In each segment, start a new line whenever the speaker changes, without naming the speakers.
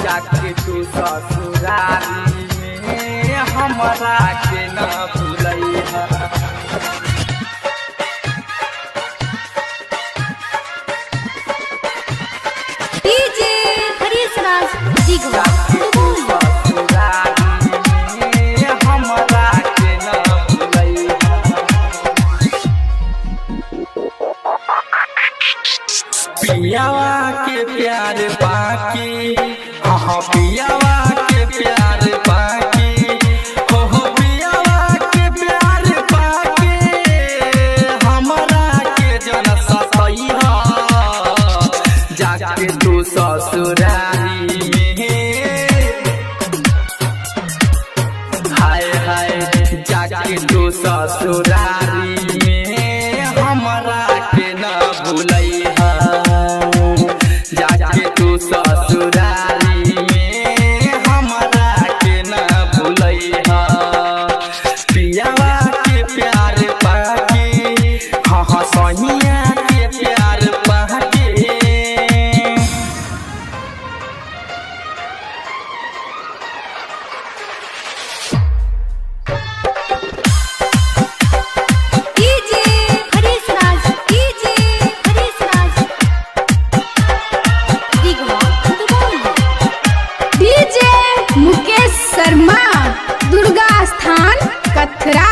जाके तू ससुरारी में हमरा के न भूलैहा।
डीजे हरीश राज दिगवा
जाके तू ससुरारी में हमरा के न भूलैहा। पियावा के प्यार पाके, हाँ पियावा के प्यार पाके, हो पियावा के प्यार पाके हमरा के जन सतैहा। जाके तू ससुरारी में, हाय हाय, जाके तू ससुरारी में हमरा के न भूलैहा। जाके तू ससुरारी में हमरा के न भूलैहा। पियावा के प्यार पाके, हाँ हाँ सहिया के प्यार पाके।
DJ Harish Raj DJ Harish Raj Digwa
DJ Mukesh Sharma, Durga Sthan Kathra.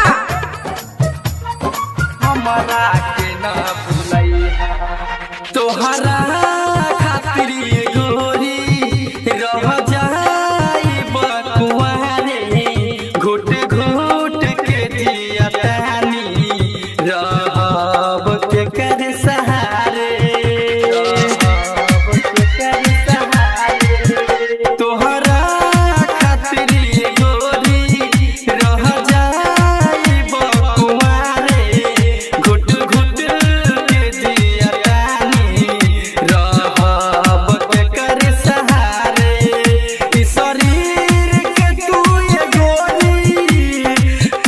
हमरा के न भूलैहा। तोहरा खातिर ये गोरी रह जाई बकुआरे, घुट घुट के जियतानी रहब के कर सहारे, रहब के कर सहारे। तोहरा खातिर ये गोरी रह जाई बकुआरे, घुट घुट के जियतानी रहब के कर सहारे। ई शरीर के तू ये गोरी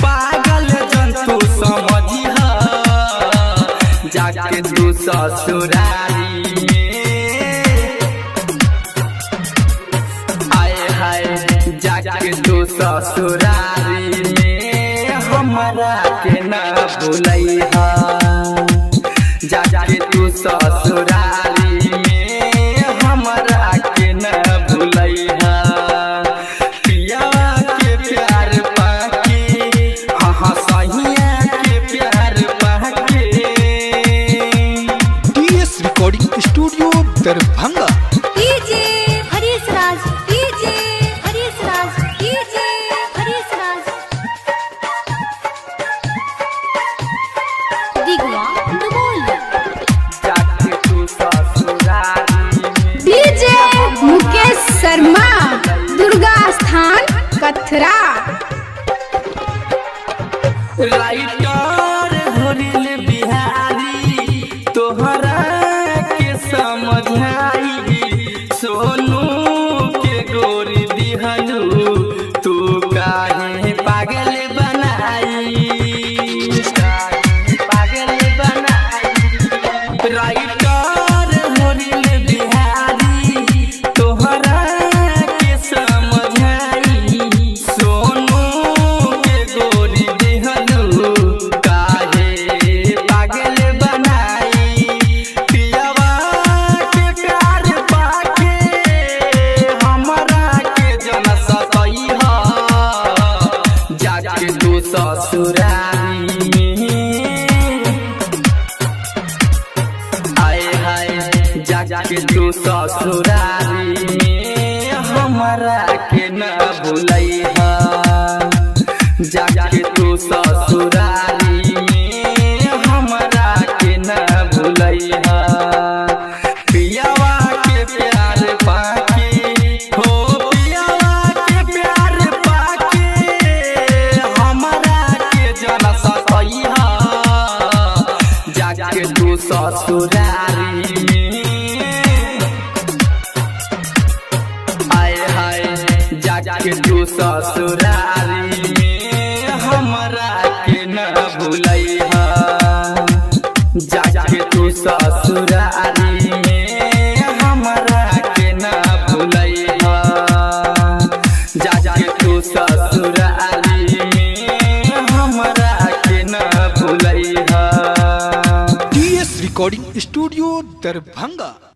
पागल जंतु समझिहा, जाके तू ससुरारी में, आए हाय, जाके तू ससुरारी में हमरा के न भूलैहा। जाके तू ससुरारी में हमरा के न भूलैहा। पियावा के प्यार पाके, हाँ हाँ सहिया के प्यार पाके।
TS recording studio Darbhanga.
DJ Harish Raj DJ Harish Raj DJ Harish Raj Digwa Dubauli.
जाके तू ससुरारी में
डीजे मुकेश शर्मा, दुर्गा स्थान कथरा।
राइटर होरिल बिहारी तोहरा के समझाई, सोनू के गोरी दिहलू तू काहे पागल बनाई, काहे पागल बनाई। राइटर होरिल बिहारी तोहरा के समझाई, सोनू के गोरी दिहलू काहे पागल बनाई। पियावा के प्यार पाके हमरा के जन सतैहा, जाके तू ससुरारी में, आए हाय, जाके तू ससुरारी में हमरा के न भूलैहा। जाके तू ससुरारी में हमरा के न भूलैहा। पियावा के प्यार पाके, हो पियावा के प्यार पाके हमरा के जन सतैहा, जाके तू ससुरारी में, आए हाय, जाके तू ससुरारी में हमरा के न भूलैहा। जाके तू ससुरारी में हमरा के न भूलैहा।
Recording studio Darbhanga.